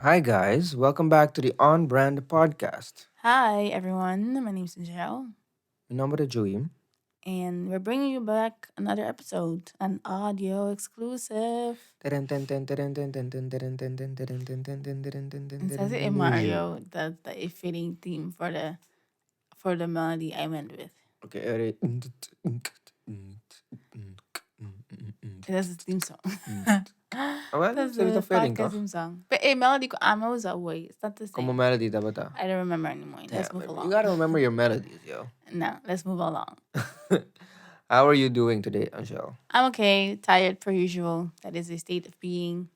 Hi guys, welcome back to the On Brand podcast. Hi everyone, my name is Michelle. Mi nomber ta Joey. And we're bringing you back another episode, an audio exclusive. Sa e Mario, that's the fitting theme for the melody I went with. Okay, eri. That's the theme song. Oh, well, That's ze the the fitting, podcast toch? theme song. But a melody ku ami a usa awor, it's not the same. Como melody tabata. I don't remember anymore. Let's Yeah, move you along. gotta remember your melodies, yo. No, let's move along. How are you doing today, Angel? I'm okay. Tired per usual. That is a state of being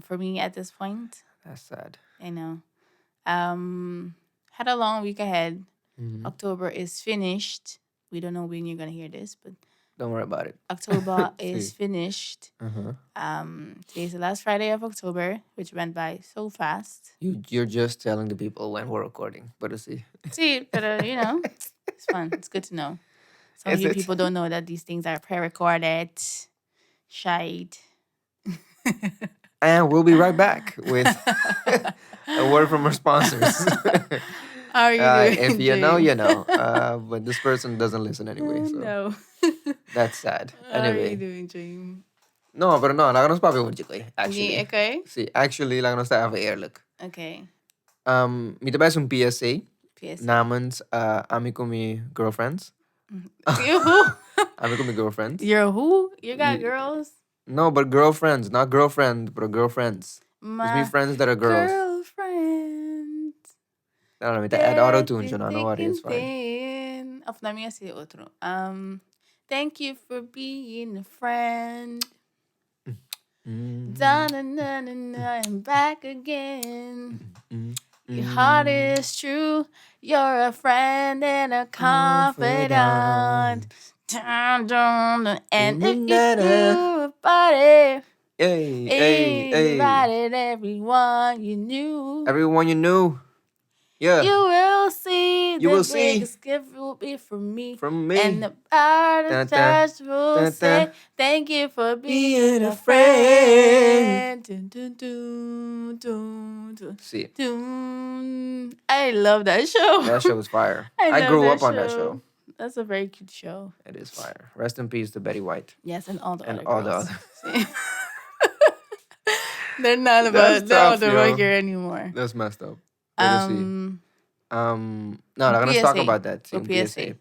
for me at this point. That's sad. I know. Had a long week ahead. October is finished. We don't know when you're gonna hear this, but Don't worry about it. October is Si. finished. Today's the last Friday of October, which went by so fast. You're just telling the people when we're recording, but see. See, but it's fun. It's good to know. Some Is of you it? people don't know that these things are pre-recorded. Shite. And we'll be right back with a word from our sponsors. How are you doing, If you know, James? You know. But this person doesn't listen anyway, so No. that's sad. How are you Anyway. doing, James? No, pero no, laga nos papia un chico, actually. Yeah, okay. Si, actually, laga nos ta even eerlijk. Okay. Mi ta bay un PSA PSA. Namens ami ku mi girlfriends. You who? Ami ku mi girlfriends. You're who? You got girls? No, but girlfriends, not girlfriend, but girlfriends. It's My me friends that are girls. girlfriends. No, no, mi ta add auto-tune, so no, no worry, it's fine. Thin. Of na mi así otro. Thank you for being a friend. Da na na na na, I'm back again. Your heart is true. You're a friend and a confidant. Dun, dun, dun. And if you knew about it, Hey, hey, hey. invited everyone you knew. Everyone you knew. Yeah. You will see You the will see. biggest gift will be from me. From me. And the part Dun, of dun, touch will dun, say, dun. "Thank you for being Being a a friend." friend. Dun, dun, dun, dun, dun, Si. Dun. I love that show. That show was fire. I I love grew that up on that show. That's a very cute show. It is fire. Rest in peace to Betty White. Yes, and all the And other all the girls. other. They're not That's about, they're not tough, the yo. work here anymore. That's messed up. Pero si. No, laga nos talk PSA. about that. Si, O un PSA. PSA.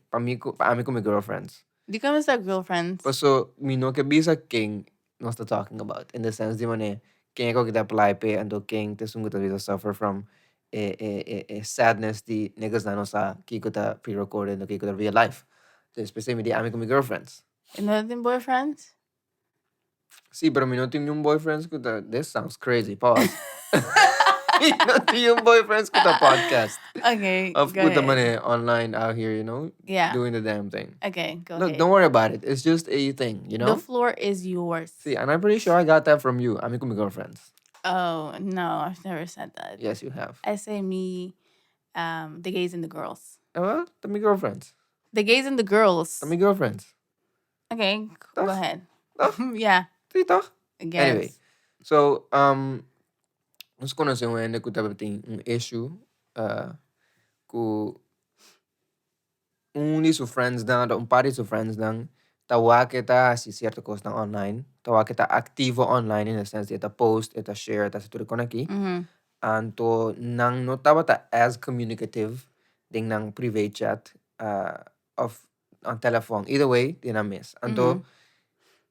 Pa ami ku mi girlfriends. Di kon ta girlfriends? Paso mi no ke bisa ken nos ta talking about. In the sense di manera ken ku ta apply p'e anto ken ta esun ku ta bisa suffer from e sadness di niggas nan no sa kiko ta pre-recorded o kiko ta real life. Dus p'esei mi di ami ku mi girlfriends. You no tin boyfriends? Si, pero mi no tin un boyfriends ku ta. This sounds crazy. Pause. Mi no tin un boyfriends ku ta podcast. Okay, Of go ku ta ahead. manera online out here, doing the damn thing. Okay, go Look, ahead. Don't worry about it. It's just a thing, you The know? floor is yours. See, and I'm pretty sure I got that from you. Ami ku mi girlfriends. Oh, no, I've never said that. Yes, you have. I say me, the gays and the girls. Oh, well, ta mi girlfriends. The gays and the girls. Ta mi girlfriends. Okay, go Toch? ahead. Toch? Yeah. Si, toch? I guess. Anyway, so, nos konosé un hende ku tabatin un issue ku un di su friends nan, un par di su friends nan, ta wak e ta hasi sierto kosnan online, ta wak e ta aktivo online in the sense di e ta post, e ta share, e ta hasi tur e kon aki. Anto nan no tabata as communicative den nan private chat of on telephone. Either way, di nan mes. Anto,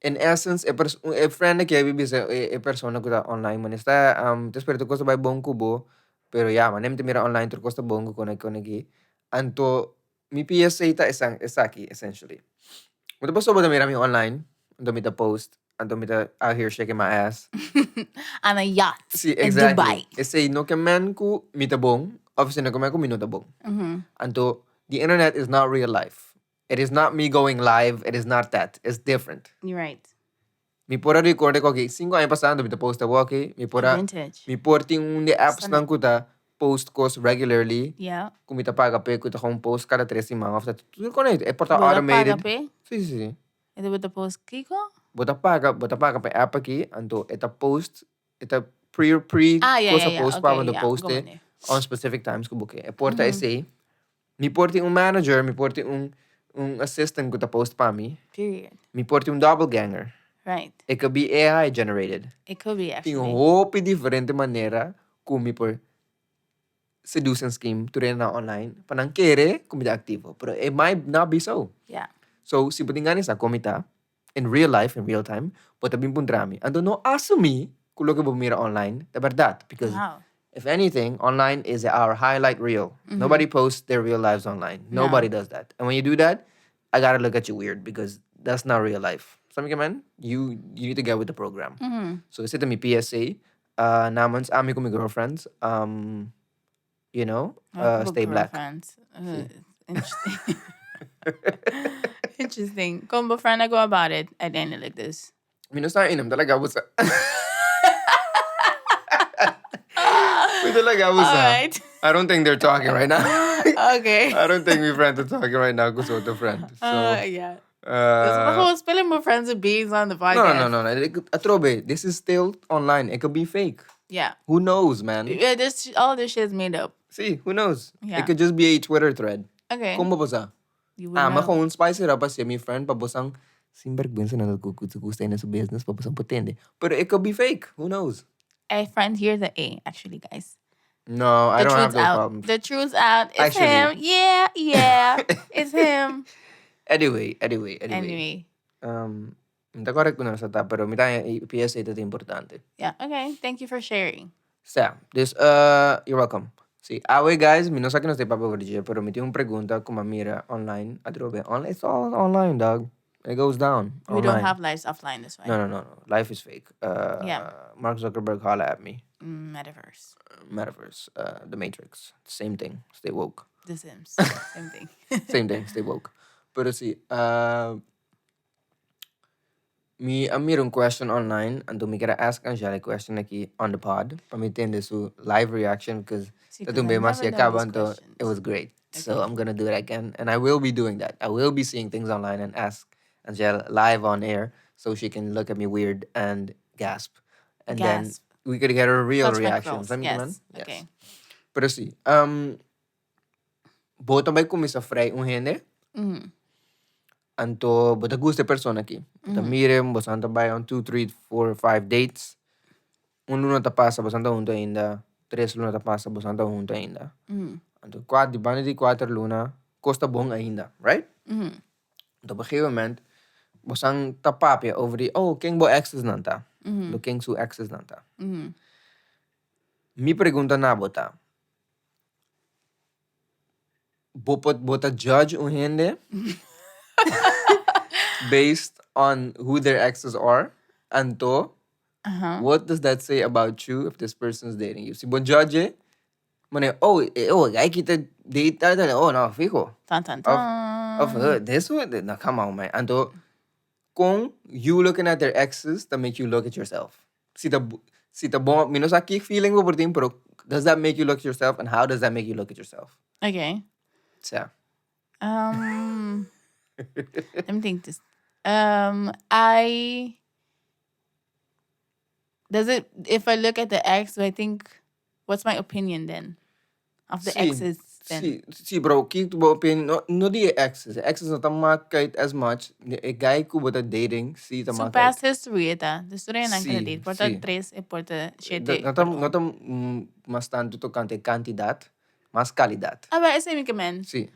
in essence, e friend aki a bisa e persona ku ta online man esta ta spera tur kos ta bai bon ku bo, pero ya, manera mi ta mira online tur kos ta bon ku kon aki kon aki. Anto, mi PSA ta esaki essentially. Bo ta pasobra bo ta mira mi online, anto mi ta post, anto mi ta out here shaking my ass. On a yacht Si, in exactly. Dubai. Esei no ke men ku mi ta bon, of esei no ke men ku mi no ta bon. Anto, the internet is not real life. It is not me going live. It is not that. It's different. You're right. Mi por a record aki 5 aña pasá, mi ta post aki. Mi por a, Vintage. Mi por tin un di apps Stunning. Nan ku ta post kos regularly. Ku mi ta paga p'e, ku ta gewoon post kada 3 siman. Of dat, tur kon e por ta Bo ta automated. paga p'e? Si. E bo ta post kiko? Bo ta paga pe app aki, anto e ta post, e ta pre pre Ah, yeah, cosa yeah, yeah. post pa Okay, bo yeah. post Go e on there. on specific times ku bo ke. E por ta esei. Mi por tin un manager, mi por tin un un assistant ku ta post pa mi. Period. Mi por tin un doppelganger. It could be AI generated. It could be Tin actually. hopi diferente manera ku mi por seduce and scheme tur hende online pa nan kere ku mi ta aktivo. Pero it might not be so. So, si bo tin gana di sa kon mi ta in real life, in real time, bo ta bin puntra mi. Anto no asumi ku loke bo mira online ta bèrdat. Because if anything, online is our highlight reel. Nobody posts their real lives online. Nobody does that. And when you do that, I gotta look at you weird because that's not real life. Sa mi ke men? You need to get with the program. So esei ta mi PSA namens ami ku mi girlfriends. Stay black. Girlfriends. Interesting. Interesting. Kon bo friend a go about it uiteindelijk dus? Mi no sa ainda, mi ta laga bo sa. Mi ta laga bo sa. Alright. I don't think they're talking right now. Okay. I don't think mi friends are talking right now ku su otro friend. So, Yeah. Dus we gewoon spilling more friends with beans on the podcast. No, no, no, no. Atrobe, this is still online. It could be fake. Who knows, man? Yeah, all this shit is made up. Sí, who knows? It could just be a Twitter thread. Kon bo por sa? You would Ah, ma know. gewoon spice it up así, mi friend, pa bosan sin bergwensa nan ku ku stay na su business, pa bosan por tende. Pero it could be fake. Who knows? A friend here the A, actually, guys. No, I The don't have truth's those out. problems. The truth's out. It's Actually. him. Yeah, yeah. It's him. Anyway, anyway, anyway. Anyway. Mi ta correct cu nos a ta, pero mi ta e PSA ta importante. Yeah, okay. Thank you for sharing. Sa, dus, you're welcome. Si, awe guys, mi no sa ki nos ta papia over dje, pero mi tin un pregunta cu mi a mira online, atrobe online, it's all online dog, it goes down We don't online. have lives offline this way. No, no, no, no, life is fake. Mark Zuckerberg holla at me. Metaverse. Metaverse, the Matrix, same thing, stay woke. The Sims, same thing. Same thing, stay woke. Pero si, mi a mira un question online, anto mi kier a ask Angela e question aki on the pod, pa mi tende su live reaction, because Sí, ta because un I be mas never y a know caba, these anto it questions. was great. So I'm gonna do it again, and I will be doing that. I will be seeing things online and ask Angela live on air, so she can look at me weird and gasp. And then Gasp. we could get a real Touch my reaction. curls. Sa mi Yes. man? Yes. Okay. Pero si, bo ta bai cuminsa frei un hende, anto bo ta gusta e persona aki. Bo ta mira, bo san ta bai on two, three, four, five dates. Un luna ta pasa, bo san ta hunto ainda. Tres luna ta pasa, bo san ta hunto ainda. Anto di banda di cuater luna, cos ta bon ainda, right? Anto op een gegeven moment, bo san ta papia over di, oh, ken bo exes nan ta? Lo ken su exes nan ta? Mi pregunta na bo ta, bo por, bo ta judge un hende based on who their exes are? Anto, what does that say about you if this person is dating you? Si bo judge e, mane, oh, e oh, e guy ki ta date tal tal, oh, no, fiho. Tan, tan, Of, tan. of, this one, no, come on, man. Anto, con you looking at their exes ta make you look at yourself? Si ta, si ta bon, mi no sa ki feeling bo por tin, pero does that make you look at yourself and how does that make you look at yourself? Okay. Sa. Let me think this. I does it if I look at the ex, do I think what's my opinion then of the Sí, exes then? sí, sí, bro, ki bo opinion, no, no di e exes, e exes no ta maak uit as much, e guy ku bo ta dating si ta Su maak uit. past history e ta, dus tur esnan ku ta Sí, date, por ta sí. tres e por ta shete. No ta, no ta mas tantu tokante kantidat, mas kalidat. Ah, but esei mi ke men. Sí.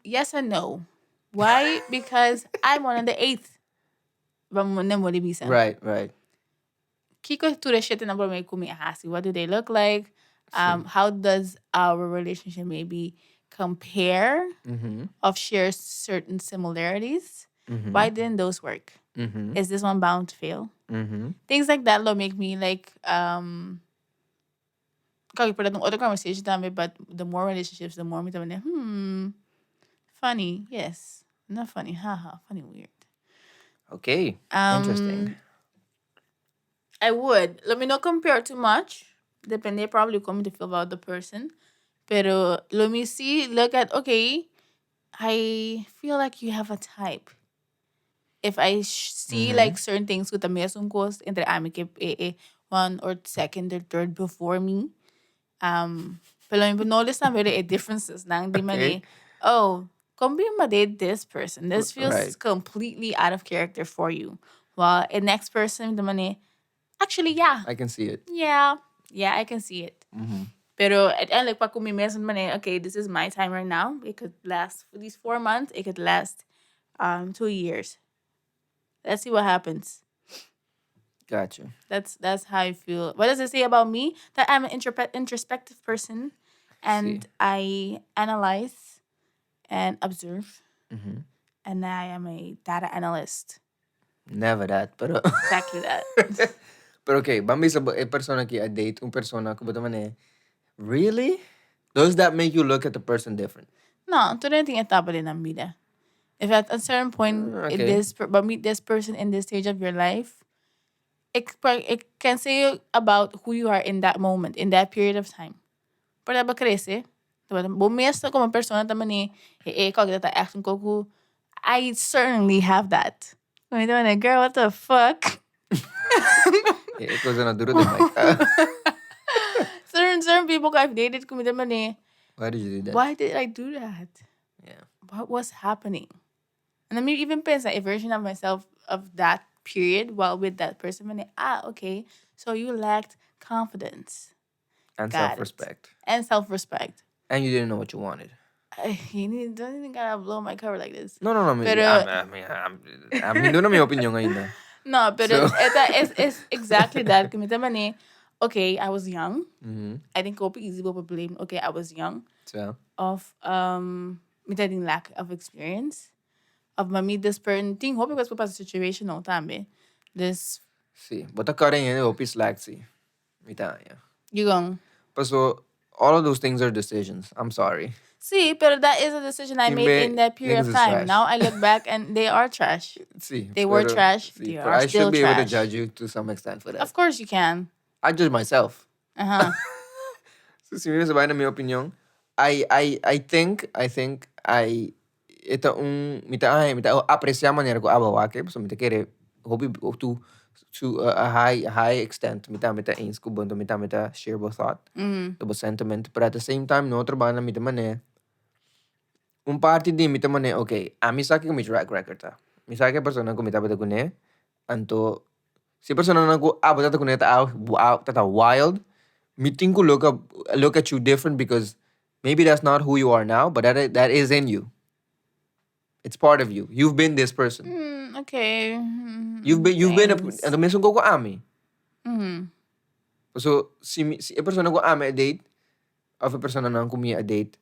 Yes and no. Why? Because I'm one of the eighth. Vamos na bisa. Right. Kiko tur e shetenan prome ku mi a hasi? What do they look like? How does our relationship maybe compare of share certain similarities? Why didn't those work? Is this one bound to fail? Things like that lo make me like Kijk, por dat un otro conversation tambe, but the more relationships, the more mi ta mende, funny, yes. Not funny, haha, funny weird. Okay, interesting. I would. Let me not compare too much. Depende probably como te feel about the person. Pero let me see, look at, okay, I feel like you have a type. If I see like certain things cu ta mesun cos entre ami cu e, e one or second or third before me. Um, pero mi por notice tambe e differences nan di manera, oh, kon bin mi a date this person? This feels completely out of character for you. While e next person di manera, actually yeah. I can see it. Yeah, yeah, I can see it. Pero uiteindelijk pa ku mi mes manera, okay, this is my time right now. It could last for these 4 months. It could last 2 years. Let's see what happens. Gotcha. That's how I feel. What does it say about me? That I'm an introspective person and I analyze and observe. And I am a data analyst. Never that, pero Exactly that. Pero okay, ban bisa e persona ku a date un persona ku bo ta manera, really? Does that make you look at the person different? No, tur tin etapa den bida. If at a certain point in but meet this person in this stage of your life, it can say about who you are in that moment, in that period of time. Pero bo krese, bo mes komo persona tambe, e ku ta echt un poko. I certainly have that. Mi tambe, girl, what the fuck? E kos no duru di mic. Certain people I've dated ku mi tambe, Why did you do that? Why did I do that? What was happening? And then me even pensa a version of myself of that period while with that person. And ah, okay, so you lacked confidence And Got it. self-respect. And self-respect. And you didn't know what you wanted. You don't even gotta blow my cover like this. No. Pero- Ami no mi opinion ainda. No, pero it's exactly that. Ku mi tambe, okay, I was young. I think hopi easy bo blame. Okay, I was young. So, Of mi tin lack of experience. Of m'a meet this person. Tin hopi kos pa situational tambe. This Si. Bo ta cutting in hopi slack si. Mi ta, yeah. You going. But so all of those things are decisions. I'm sorry. Si, but that is a decision I made in that period Niggas of is time. trash. Now I look back and they are trash. Si, They were pero, trash. Si, They pero are I still should be able to trash. judge you to some extent for that. Of course you can. I judge myself. So, si mi bai na mi opinion, I think e ta un mi ta apresiá manera ku abo wak e, so mi ta kere hopi to a high extent mi ta eens ku bo, mi ta share bo thought, bo sentiment, but at the same time no otro banda mi ta manera un parti di mi ta manera, okay, ami sa ku mi track record ta. Mi sa ku e persona ku mi tabata kuné, anto si persona nan ku abo tabata kuné ta ta wild, mi tin ku look at you different because maybe that's not who you are now, but that is in you. It's part of you. You've been this person. Okay. You've been a Thanks. Anto mesun ku ami. So si e persona ku ami a date of e persona nan ku mi a date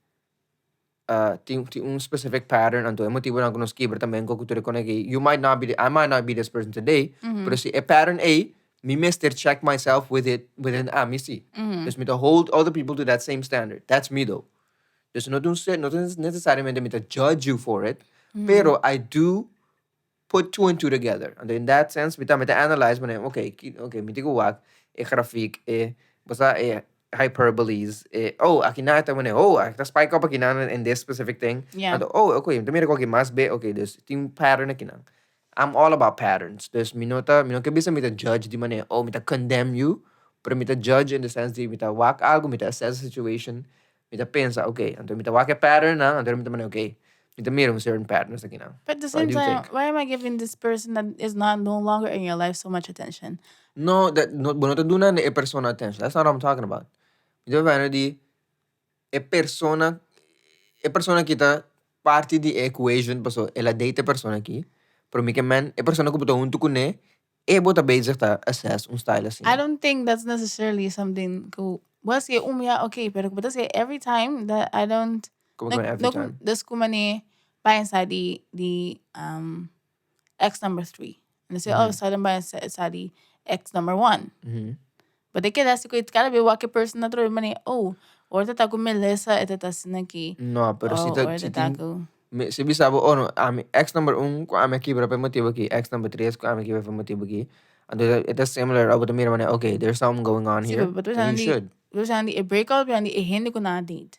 tin un specific pattern, anto e motibu nan ku nos kibra tambe ku tur e you might not be the, I might not be this person today, pero si e pattern ei, mi mester check myself with it within ami si. Dus mi ta hold other people to that same standard. That's me though. Dus no necesariamente mi ta judge you for it, pero I do put two and two together. And in that sense, mi ta analyze, mane, okay, mi tin ku wak, e grafiek, e, basta, e hyperboles, e, oh, aki na ito, mane, oh, aki ta spike up aki na in this specific thing. Anto, oh, okay, mi mira ku mas be, okay, dus tin pattern aki na. I'm all about patterns. Dus mi no ke bisa mi ta judge di mane, oh, mi ta condemn you, pero mi ta judge in the sense di mi ta wak algo, mi ta assess the situation, mi ta pensa, okay, anto mi ta wak e pattern na, anto mi ta mane, okay, mi ta mira un certain patterns aki na. But at the So I same do time, think. Why am I giving this person that is not no longer in your life so much attention? No, that no, bo no ta duna e persona attention. That's not what I'm talking about. Mi ta papiando di e persona ku ta parti di equation, paso el a date e persona aki, pero mi ke men e persona ku bo ta huntu kuné, e bo ta bezig ta assess un style asina. I don't think that's necessarily something ku bo say yeah, okay, pero but say every time that I don't Komo ku every no, time? Dus ku mane bai inside the ex number 3. And they say all of a sudden bai inside the ex number 1. But they can ask it's gotta be what person na trobe mane, oh, or ta ku Melissa e ta sinaki. No, pero si Oh, ta or si ta tin ku si bisa bo, oh no, ami ex number 1 ku ami a kibra pa motibu aki, ex number 3 ku ami a kibra pa motibu aki. Anto e ta similar, abo ta mira mane, okay, there's something going on Si, here. but Then you should. we zijn die break-up, we zijn die hende ku nan a date.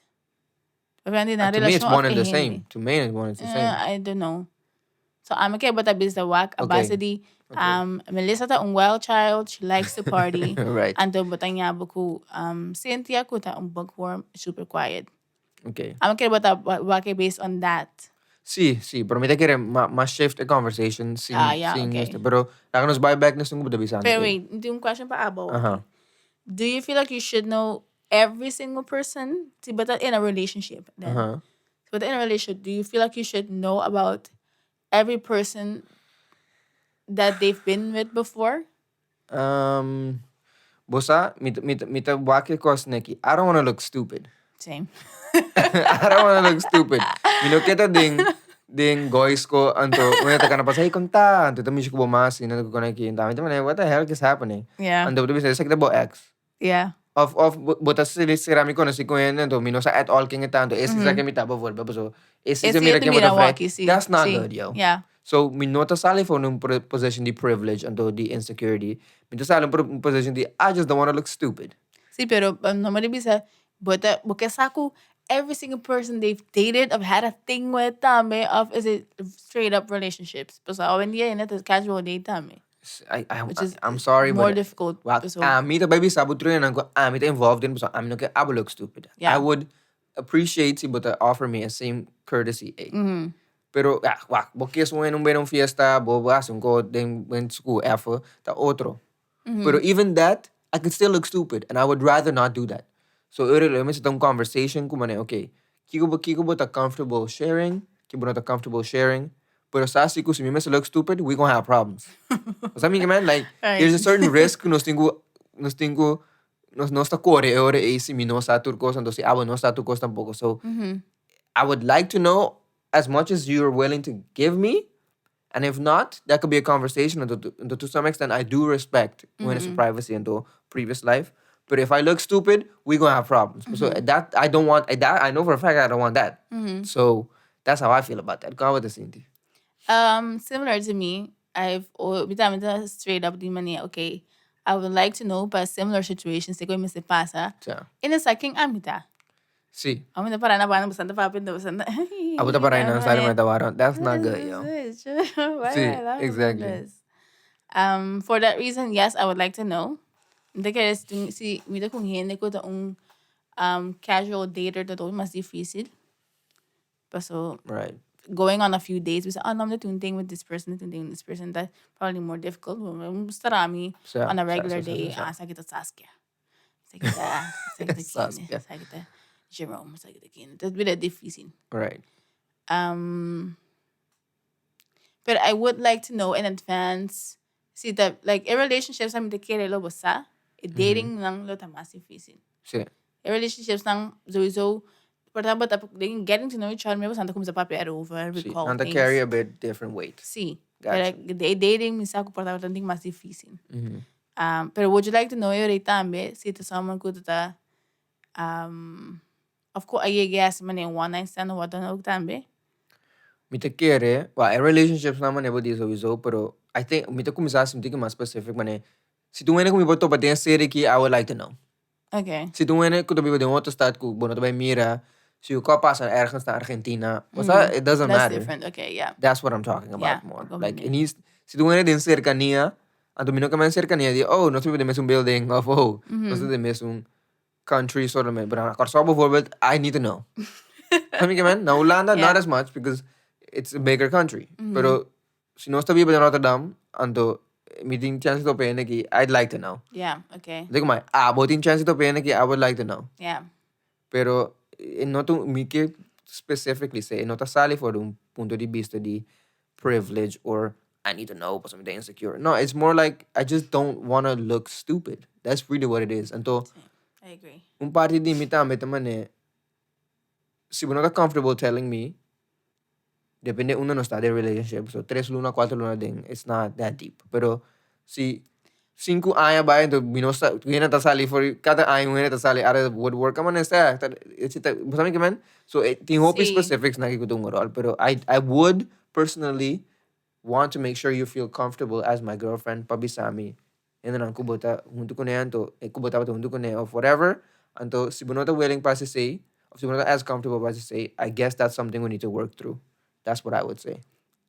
We zijn die na To me it's relashon one of and the e same. hende. To me it's one and the same. I don't know. So ami ke bo ta bisa wak a base di Melissa ta un wild child, she likes to party. Anto bo ta ña bo ku Cynthia ku ta un bookworm, super quiet. Ami ke bo ta wak based on that. Si, pero mi ta kere m'a shift e conversation sin Ah, yeah, sin okay. este, pero laga nos bai back na esun ku bo ta bisando. Pero wait, mi tin un question pa abo. Do you feel like you should know every single person? Si bo ta in a relationship then. Si bo ta in a relationship, do you feel like you should know about every person that they've been with before? Bo sa, mi ta wak e kos neki. I don't wanna look stupid. Same. I don't wanna look stupid. Mi no ke ta den goisco anto un ta kana pasa, "Hey, kon ta?" Anto ta mishi ku bo mas i nan ta ku neki. Anto ami ta mane, "What the hell is happening?" Anto bo ta bisa, "Esaki ta bo ex." Of bo ta sera mi konosí ku hende, anto mi no sa at all ken e ta. Anto ese sa ke mi ta bijvoorbeeld. Paso ese Ese mira ta ken bo mira ta vrij. Waki, si. That's not si. good, yo. So mi no ta sali for un position di privilege anto di insecurity. Mi ta sali un position di I just don't wanna look stupid. Si, pero no mi bisa, bo ta bo ke sa ku every single person they've dated of had a thing with tambe, of is it straight up relationships? Pasobra awendia hende ta casual date tambe. Which is I'm sorry, more but difficult. Wak, So, ami ta bai bisa bo truenan ku ami ta involved in, pasobra ami no ke abo look stupid. I would appreciate si bo ta offer me a same courtesy ei. Pero, ja, wak, bo kies un hende un bira un fiesta, bo hasi un ko den school effe, ta otro. Pero even that, I could still look stupid and I would rather not do that. So ora lo mester ta un conversation ku manera, okay, kiko bo ta comfortable sharing, kiko bo no ta comfortable sharing, pero sa si ku si mi mester look stupid, we gonna have problems. What's that mean, man? Like, there's a certain risk ku nos tin ku nos ta kore e ora ei si mi no sa tur kos, anto si abo no sa tur kos tampoko. So, I would like to know as much as you're willing to give me, and if not, that could be a conversation. And to some extent, I do respect when it's privacy and to previous life. But if I look stupid, we gonna have problems. So that I don't want that. I know for a fact I don't want that. So that's how I feel about that. Go with the Cindy. Similar to me, I've oh, straight up di manera, okay, I would like to know, but similar situations, te mi se pasa. In a second, amita. Si. Ami ta para na banda, bastante papi, bastante. Abo ta para na sali met awara. That's not good, yo. Si, exactly. For that reason, yes, I would like to know. De que si mi ta ku hende ku ta un casual dater, ta mas difísil. Paso going on a few dates, we say, "Oh, no, I'm doing thing with this person, doing thing with this person." That's probably more difficult. Starami on a regular day, ah, esaki ta Saskia. Esaki ta, esaki ta Saskia. Esaki ta Jerome, esaki ta Ken. That's really difísil. But I would like to know in advance. See that, like, in relationships, ami ta kere lo bo sa. Dating nan lo ta mas difísil. In relationships nan sowieso, por ehèmpel, ta getting to know each other, mi ta kuminsá papia erover, recall And they things. Carry a bit different weight. Si. Gotcha. Pero dating mi sa ku por ta mas difísil. Pero would you like to know yo tambe si ta someone ku ta of course I guess mane one night stand of wat dan ook tambe. Mi ta kere, well, in relationships na mane bo di sowieso, pero I think mi ta kuminsá sinti mas specific mane. Si tur hende ku mi por topa den serie aki, I would like to know. Si tur hende ku ta biba den otro stad ku bo no ta bai mira, si ku pasa ergens na Argentina, o sea, it doesn't That's matter. Different. Okay, yeah. That's what I'm talking about more. Go Like, ahead. it needs, si tur hende den serkania, anto mi no ke men serkania di, "Oh, nos ta biba den mesun building," of "Oh, nos ta den mesun country," sort of. But na Kòrsou bijvoorbeeld, I need to know. Snap je man? Na Hulanda, not as much because it's a bigger country. Pero si nos ta biba den Rotterdam, anto mi tin chance topa hende aki, I'd like to know. Digo maar, ah, bo tin chance topa hende aki, I would like to know. Pero no ta, mi ke specifically say, no ta sali for un punto di bista di privilege or I need to know because I'm insecure. No, it's more like I just don't want to look stupid. That's really what it is. Anto, I agree. Un parti di mi tambe ta mane, si bo no ta comfortable telling me, depende unda nos ta den relationship, so 3 luna, 4 luna den, it's not that deep. Pero si 5 aña bai, anto mi no sa, hende ta sali for kada aña un hende ta sali out of the woodwork, come on, esta, it's bo sabi ke men? So tin hopi specifics na ku un rol, pero I would personally want to make sure you feel comfortable as my girlfriend pa bisa mi hende nan ku bo ta huntu kuné, anto ku bo tabata huntu kuné of whatever. Anto si bo no ta willing pa say, of si bo no ta as comfortable pa say, I guess that's something we need to work through. That's what I would say.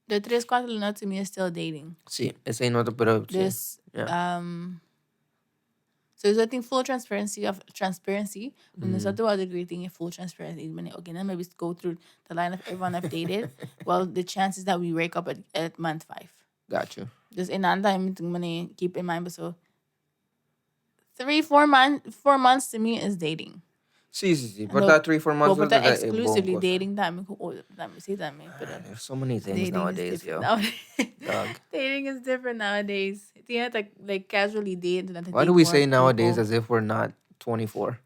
De tres, cuatro luna to me is still dating. Sí, esey no ta pero sí. Dus, so I think full transparency of transparency. Mm. So to agree thing full transparency. When okay, then maybe go through the line of everyone I've dated. Well, the chances that we break up at month 5. Got you. Dus in that time, money keep in mind, so 3, 4 months, 4 months to me is dating. Sí. But that 3, 4 months But that exclusively dating time, oh, let me see that, pero There's so many things dating is nowadays, yo. Different nowadays. Dog. Dating is different nowadays. Tiene like casually date and then Why date do we more say nowadays people. As if we're not 24?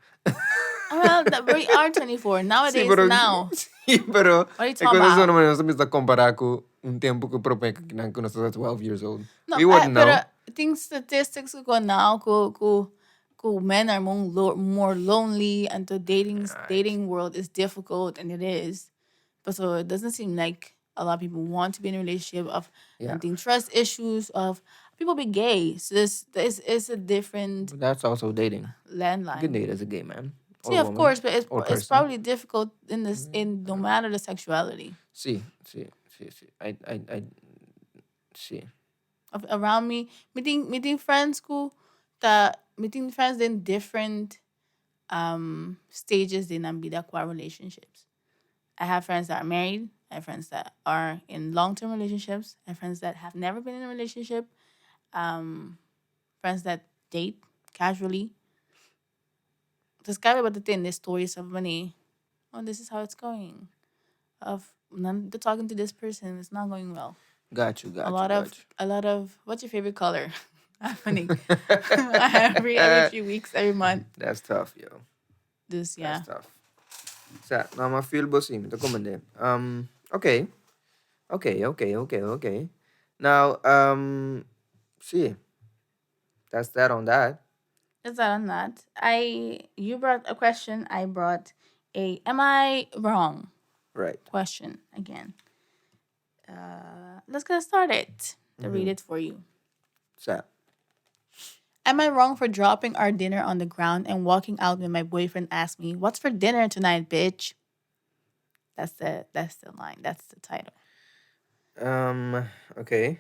Well, we are 24 Sí, nowadays. pero Now. Sí, pero What are you e talking cu about? no nos ta compara cu un tempo cu prome cu nos tabata 12 years old. No, We wouldn't pero know. I think statistics go now cu men are more lonely and the dating dating world is difficult, and it is. But so it doesn't seem like a lot of people want to be in a relationship of I trust issues of people be gay. So this is a different But that's also dating. You can landline. date as a gay man or See, of woman course, but it's or it's person. Probably difficult in this in no matter the sexuality. Sí. I, sí. Of around me, meeting friends who that meeting friends in different stages in bida qua relationships. I have friends that are married. I have friends that are in long term relationships. I have friends that have never been in a relationship. Friends that date casually. Describe about the thing, the stories of money. Oh, this is how it's going. Of none, the talking to this person, it's not going well. Got you, got A you, lot got of a lot of what's your favorite color happening every you. Few weeks, every month. That's tough, yo. This, yeah. That's tough. Sa, no, m'a feel bo si, mi ta comprende. Okay. Now, sí, that's that on that. That's that on that. I you brought a question. I brought a "Am I wrong?" Question again. Let's get started. To read it for you. Sa. Am I wrong for dropping our dinner on the ground and walking out when my boyfriend asked me, "What's for dinner tonight, bitch?" That's the line. That's the title. Okay.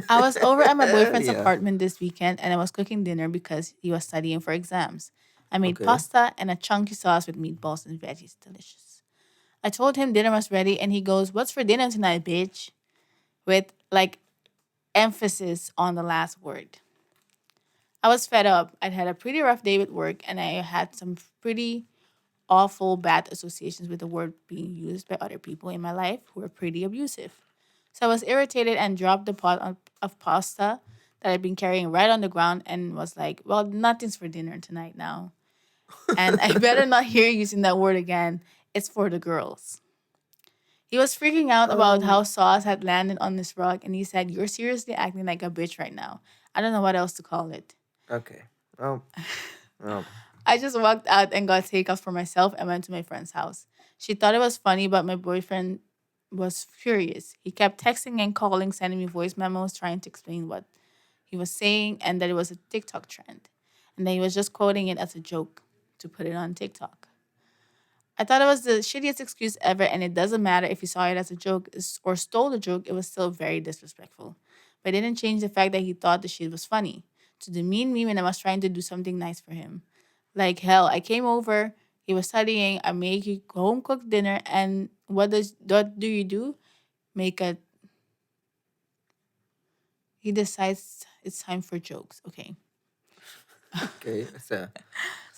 I was over at my boyfriend's apartment this weekend and I was cooking dinner because he was studying for exams. I made pasta and a chunky sauce with meatballs and veggies. Delicious. I told him dinner was ready and he goes, "What's for dinner tonight, bitch?" With like emphasis on the last word. I was fed up. I'd had a pretty rough day with work and I had some pretty awful bad associations with the word being used by other people in my life who were pretty abusive. So I was irritated and dropped the pot of pasta that I'd been carrying right on the ground and was like, "Well, nothing's for dinner tonight now. And I better not hear you using that word again. It's for the girls." He was freaking out about how sauce had landed on this rug and he said, "You're seriously acting like a bitch right now. I don't know what else to call it." Okay. Oh. I just walked out and got takeout for myself and went to my friend's house. She thought it was funny, but my boyfriend was furious. He kept texting and calling, sending me voice memos, trying to explain what he was saying and that it was a TikTok trend. And that he was just quoting it as a joke to put it on TikTok. I thought it was the shittiest excuse ever, and it doesn't matter if he saw it as a joke or stole the joke, it was still very disrespectful. But it didn't change the fact that he thought the shit was funny to demean me when I was trying to do something nice for him. Like hell, I came over, he was studying, I made you home cooked dinner, and what do you do? Make a he decides it's time for jokes. Okay. Okay. So,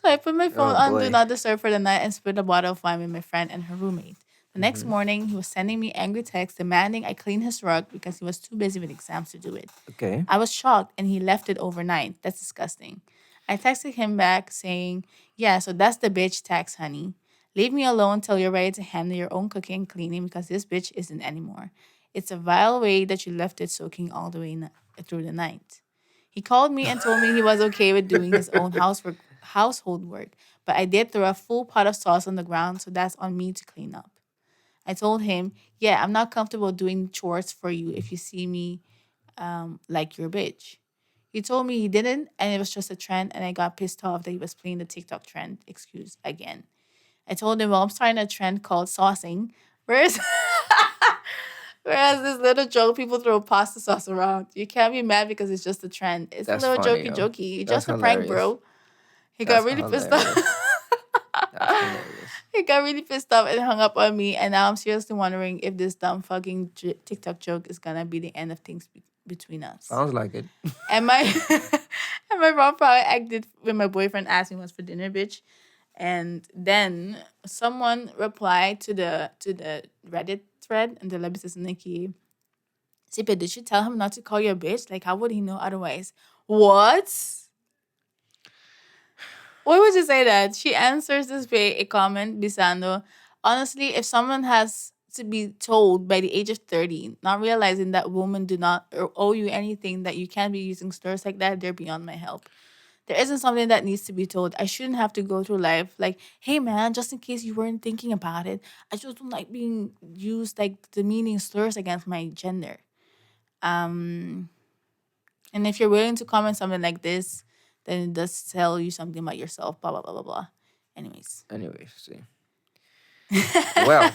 So I put my phone Oh, on do boy. not disturb for the night and split a bottle of wine with my friend and her roommate. The next morning, he was sending me angry texts demanding I clean his rug because he was too busy with exams to do it. I was shocked and he left it overnight. That's disgusting. I texted him back saying, "Yeah, so that's the bitch tax, honey. Leave me alone till you're ready to handle your own cooking and cleaning because this bitch isn't anymore. It's a vile way that you left it soaking all the way through the night." He called me and told me he was okay with doing his own housework, household work, but I did throw a full pot of sauce on the ground, so that's on me to clean up. I told him, "Yeah, I'm not comfortable doing chores for you if you see me like your bitch." He told me he didn't, and it was just a trend, and I got pissed off that he was playing the TikTok trend excuse again. I told him, "Well, I'm starting a trend called saucing. Where's Whereas this little joke, people throw pasta sauce around. You can't be mad because it's just a trend. It's That's a little funny, jokey yo. jokey. That's Just a prank, hilarious. bro. He That's got really pissed off. hilarious. That's hilarious. He got really pissed off and hung up on me. And now I'm seriously wondering if this dumb fucking TikTok joke is gonna be the end of things between us. Sounds like it. And my and my mom probably acted when my boyfriend asked me what's for dinner, bitch. And then someone replied to the Reddit thread and the lebis is Nikki. Sipe, did you tell him not to call you a bitch? Like, how would he know otherwise? What? Why would you say that? She answers this way a comment, bisando. Honestly, if someone has to be told by the age of 30, not realizing that women do not owe you anything, that you can't be using slurs like that, they're beyond my help. There isn't something that needs to be told. I shouldn't have to go through life like, hey man, just in case you weren't thinking about it, I just don't like being used like demeaning slurs against my gender. And if you're willing to comment something like this, then it does tell you something about yourself, blah, blah, blah, blah, blah. Anyways. Anyways, see. Well,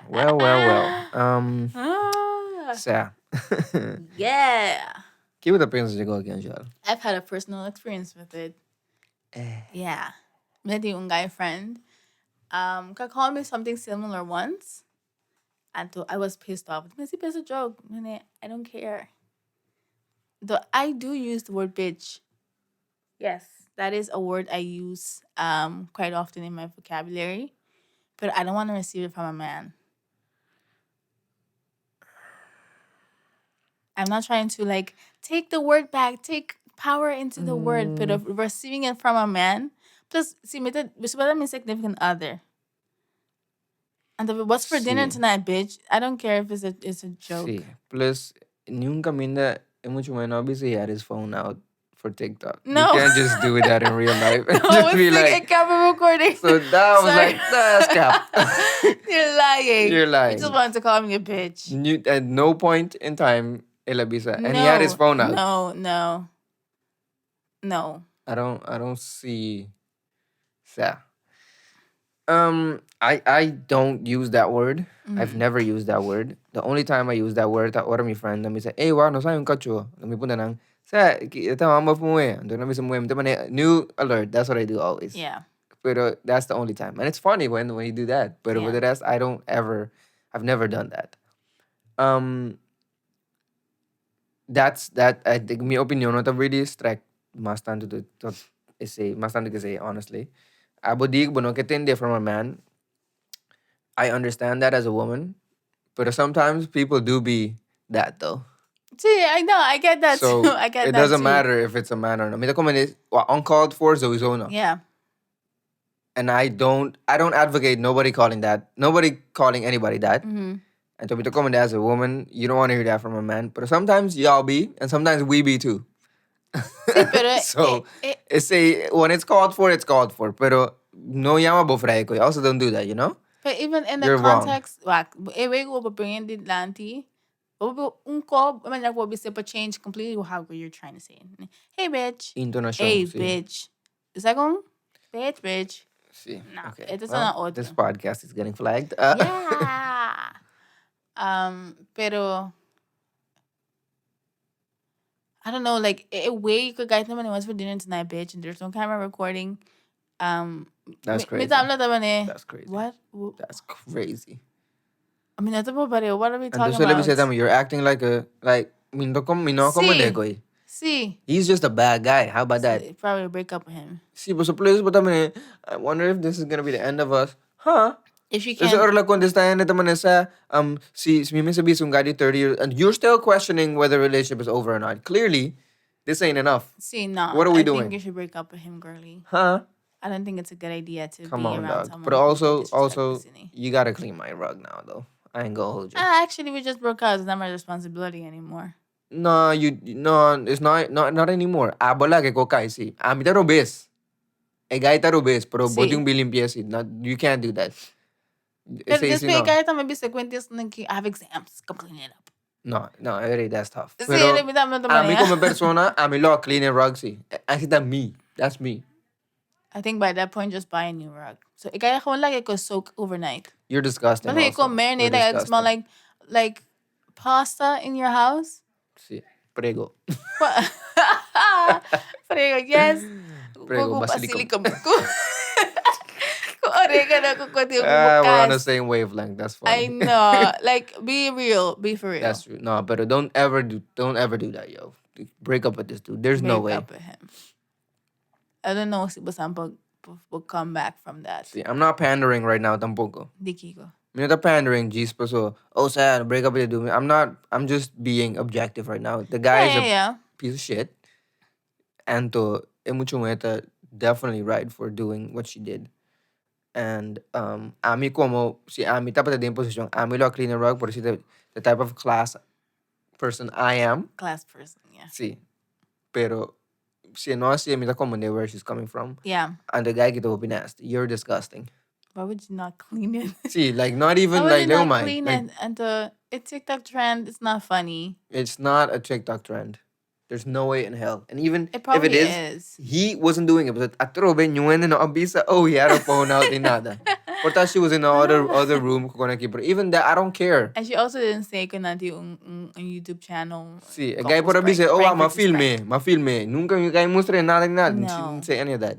well, well, well. Sa. Yeah. Kiko bo ta pensa di esaki, Angela? I've had a personal experience with it. Yeah. Maybe un guy friend called me something similar once. And so I was pissed off. It's a joke. I don't care. Though I do use the word bitch. Yes, that is a word I use quite often in my vocabulary. But I don't want to receive it from a man. I'm not trying to like take the word back, take power into the word, but of receiving it from a man. Plus, si mi ta, mi significant other. And the, what's for dinner Si. tonight, bitch? I don't care if it's a joke. Si. Plus, ningun kaminda e mucha muhé no a bisa he had his phone out for TikTok. No. You can't just do that in real life. No, Just it's be like, like, a camera recording. So that was Sorry. like, that's cap. You're lying. You're You lying. just wanted to call me a bitch. You, at no point in time, el a bisa. And he had his No, phone out. No, no. No. I don't see that. I don't use that word. I've never used that word. The only time I use that word, ta ora mi friend, mi say, hey, wow, no sabe un cacho. Mi pone nang, sa, esta mamá fue, entonces mi se mueve, mi pone, new alert. That's what I do always. Pero that's the only time. And it's funny when you do that. But for the rest, I don't ever, I've never done that. That's that. I think mi opinion no ta really strike mas tantu to esei, mas tantu ku esei, honestly. Abo di, bo no ke tende from a man. I understand that as a woman, but sometimes people do be that though. See, I know, I get that So too. I get it that doesn't too. Matter if it's a man or not. Mi ta como is, well, uncalled for sowieso no. And I don't advocate nobody calling that, nobody calling anybody that. And to mi ta como as a woman, you don't want to hear that from a man. But sometimes y'all be, and sometimes we be too. Si, pero So, it, esei, when it's called for, it's called for. Pero no yama bo frei. Also don't do that, you know? But even in the You're wrong. Context, wak, e way ku bring dilanti, un call, I mean, like what we say, but change completely how you're trying to say it. Hey, bitch. Intonashon, Hey, si. Bitch. Is that going? Bitch, bitch. Si. No, Okay. it is Well, not audio. this podcast is getting flagged. Yeah. Pero I don't know, like a way you could guys know what's for dinner tonight, bitch, and there's no camera recording. That's Mi crazy. tabla también, eh. That's crazy. What? That's crazy. I mean, that's about what are we And talking so let me say about? that you're acting like a like mi no com mi no como Si. de güey. Si. He's just a bad guy. How about that? Si, probably break up with him. Si, but so please, but I mean, I wonder if this is gonna be the end of us. Huh? If you Eso can ora la contesta en esta manera, si, si mi me un guy de 30 years, and you're still questioning whether the relationship is over or not. Clearly, this ain't enough. See, no. What are we I doing? think you should break up with him, girly. Huh? I don't think it's a good idea to Come be on, around dog. someone But who also, disrespects also, you. You gotta clean my rug now, though. I ain't gonna hold you. Ah, actually, we just broke up. It's not my responsibility anymore. No, you no, it's not anymore. Abo laga e kos kai si. Ami ta robes. E guy ta robes, pero Si. Bo tin ku limpia si. Not, you can't do that. Pero Esei si despues no. guy tambe bisa kuenta ku I have exams. Come clean it up. No, really, that's tough. Si, Pero mi tambe ami manera. komo persona, ami lo clean a rug si. Asina ta me. That's me. I think by that point, just buy a new rug. So, ik ga gewoon like it soak overnight. You're disgusting. But it Also. go marinate, You're like it smell disgusting. like. pasta in your house? Si, prego. Prego, yes. Prego, Ku basilicum. basilicum. Ku ku oregano, ku ku Ah, we're on the kas. same wavelength. That's I funny. know. Like, be real. Be for real. That's true. No, but don't ever do that, yo. Break up with this dude. There's no Break way. up with him. I don't know si bo will come back from that. See, I'm not pandering right now tampoco. Di kiko. I'm not pandering, djis paso. Oh, sad, break up with the dude. I'm not. I'm just being objective right now. The guy is a piece of shit. Anto, e mucha muher ta definitely right for doing what she did. And ami como, si ami tabata den posicion, ami lo a clean the rug, por the type of class person I am. Class person, yeah. Si. Pero si no asina, mi ta comprende where she's coming from. And the guy get to be nasty. You're disgusting. Why would you not clean it? Si, like not even Why would like you never not mind. clean Like, it? And the it's TikTok trend. It's not funny. It's not a TikTok trend. There's no way in hell. And even It if probably it is, is. he wasn't doing it. But atrobe niun hende no a bisa, oh, he had a phone out ni nada. Por ta she was in the other room con aki. But even that, I don't care. And she also didn't say cu nan tin un YouTube channel. Si, e Couples guy por a prank, bisa, oh, prank m'a versus filma, prank. m'a filma. Nunca e guy mustra nada ni nada. She No. didn't say any of that.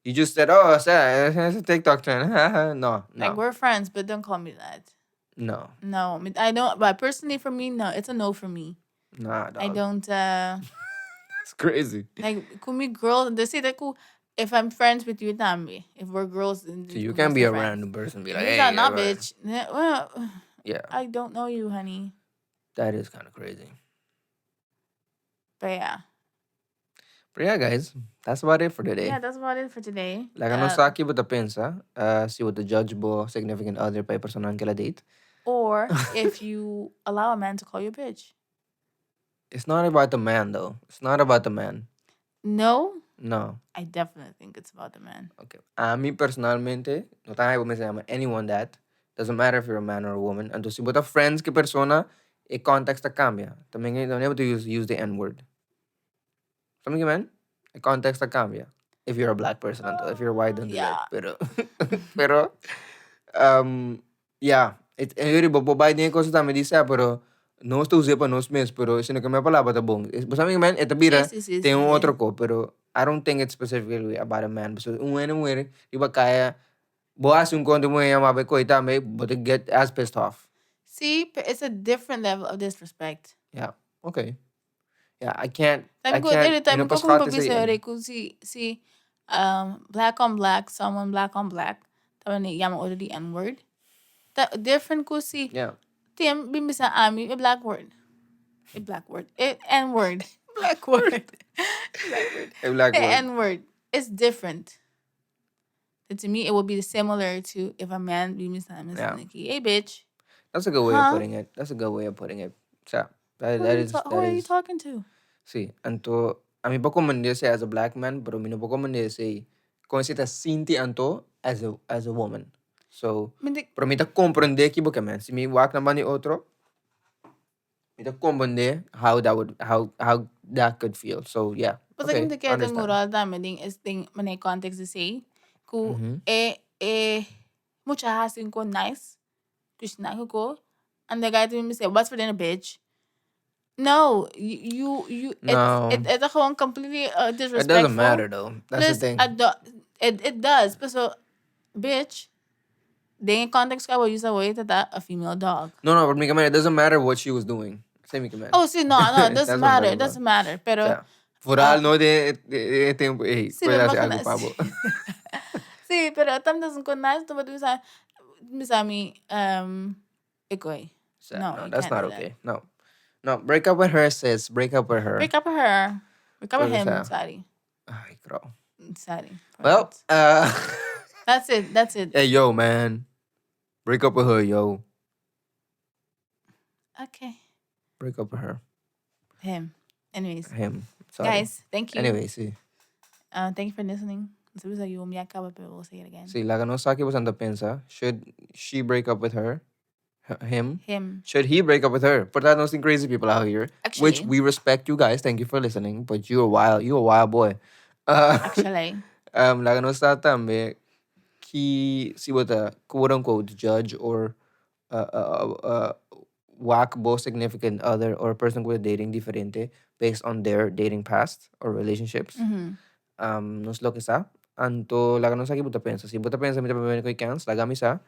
He just said, "Oh, it's a TikTok trend." No, no. Like, we're friends, but don't call me that. No. No, I mean, I don't. But personally, for me, no, it's a no for me. Nah, I dog. don't. It's crazy. Like, ku mi girl, they say that cool. If I'm friends with you, tambe. If we're girls, then So you we're can't be a still friends. random person. Be like, You're "Hey, not, yeah, bitch. Yeah, well, I don't know you, honey. That is kind of crazy. But yeah. But yeah, guys, that's about it for today. Yeah, that's about it for today. Laga nos sa kico bo ta pensa, si bo ta judge bo significant other pa e persona cu el a date. Or if you allow a man to call you a bitch. It's not about the man, though. It's not about the man. No? No. I definitely think it's about the man. Okay. Ami personalmente, no ta mi yama anyone that. Doesn't matter if you're a man or a woman. Anto, si bo ta friends cu e persona, e context ta cambia. Tambe no able to use the N-word. Sabi man? E context ta cambia. If you're a black person, anto. If you're white, don't do that. Pero, yeah. E bo bay den cos tambe di sa, pero nos ta usa pa nos mes, pero sino cu mi palabra ta bon. Sabi man, e ta bira, tin un otro cos, pero I don't think it's specifically about a man. So, un hende muher, riba caya, bo haci un conto muher yama bo coi tambe, but to get as pissed off. See, but it's a different level of disrespect. Yeah, okay. Yeah, I can't, I Tambe can't, ele tambe no como schat pa esey bisa in. Cu si black on black, someone black on black, tambe yama otro the N word. That different cu si tin bin bisa ami e black word. E black word. E N word. Black word. Black word. A black The word. N word. It's different. And to me, it would be similar to if a man be bisa ami like, "Hey, bitch." That's a good way of Huh? putting it. That's a good way of putting it. So, Who that are you is, who that are you is. talking to? Si, anto, ami por comprende as a black man, pero mi no por comprende con si ta sinti anto as a woman. So, Mi di- pero mi ta comprende cu bo man. Si mi wak na banda di otro, mi ta comprende how that could feel. So, yeah. But Okay, like mi kere understand. moral tambe ding is ding mane context di say ku e mucha hasi ko nice kushina ko and the guy to me say, "What's for dinner, bitch?" No, you it's No. it's gewoon completely It disrespectful. doesn't matter though. That's the Plus, thing. it does. But so, bitch, den context cu use away that a female dog. No, but mi it doesn't matter what she was doing. Say mi man. Oh, si, no, it doesn't That's what I'm matter. talking It doesn't matter. Pero O sea, vooral no den tempo, hey, Si, puede pero hacer baka algo pa bo. Si, pero tam doesn't go nice to but bisa bisa mi ikoy. So, No, no, you that's can't not do that. okay. No. No, break up with her, sis. Break up with her. Break up with her. Break up with What is him. that? Sorry. Ay, bro. Sorry. Well, That's it. That's it. Hey, yo, man. Break up with her, yo. Okay. Break up with her. Him. Anyways. Him. Sorry. Guys, thank you. Anyway, si. Thank you for listening. So you mi acaba, pero we'll say it again. Si, laga nos sa kico bo ta pensa. Should she break up with her? Him? Him. Should he break up with her? But that no crazy people out here. Which Actually. we respect you guys. Thank you for listening. But you're a wild boy. Actually. Laga nos sa tambe cu si bo ta quote unquote judge or wak bo significant other or person ku dating diferente based on their dating past or relationships. Nos lo ke sa. Anto laga nos sa ki bo ta pensa. Si bo ta pensa mi ta papia ku kens, laga mi sa.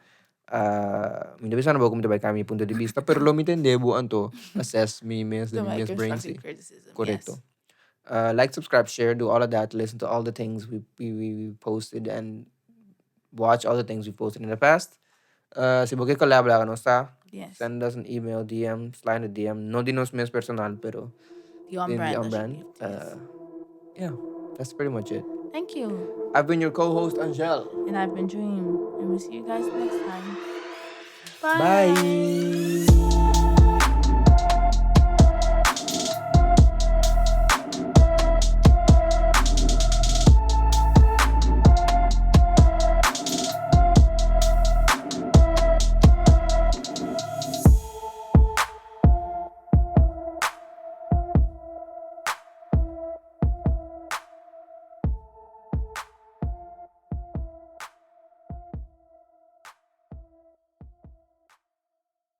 Mi no ta bisa bo ku mi ta bai kambia mi punto di bista, pero lo mi tende bo anto assess mi mes den mi mes brain si. Korekto. Like, subscribe, share, do all of that. Listen to all the things we posted and watch all the things we posted in the past. Si bo ke collab, laga nos sa. Send us an email, DM, slide in the DM. No di nos mes personal, pero The on the brand. On brand. Yeah, that's pretty much it. Thank you. I've been your co-host, Angel. And I've been Dream. And we'll see you guys next time. Bye.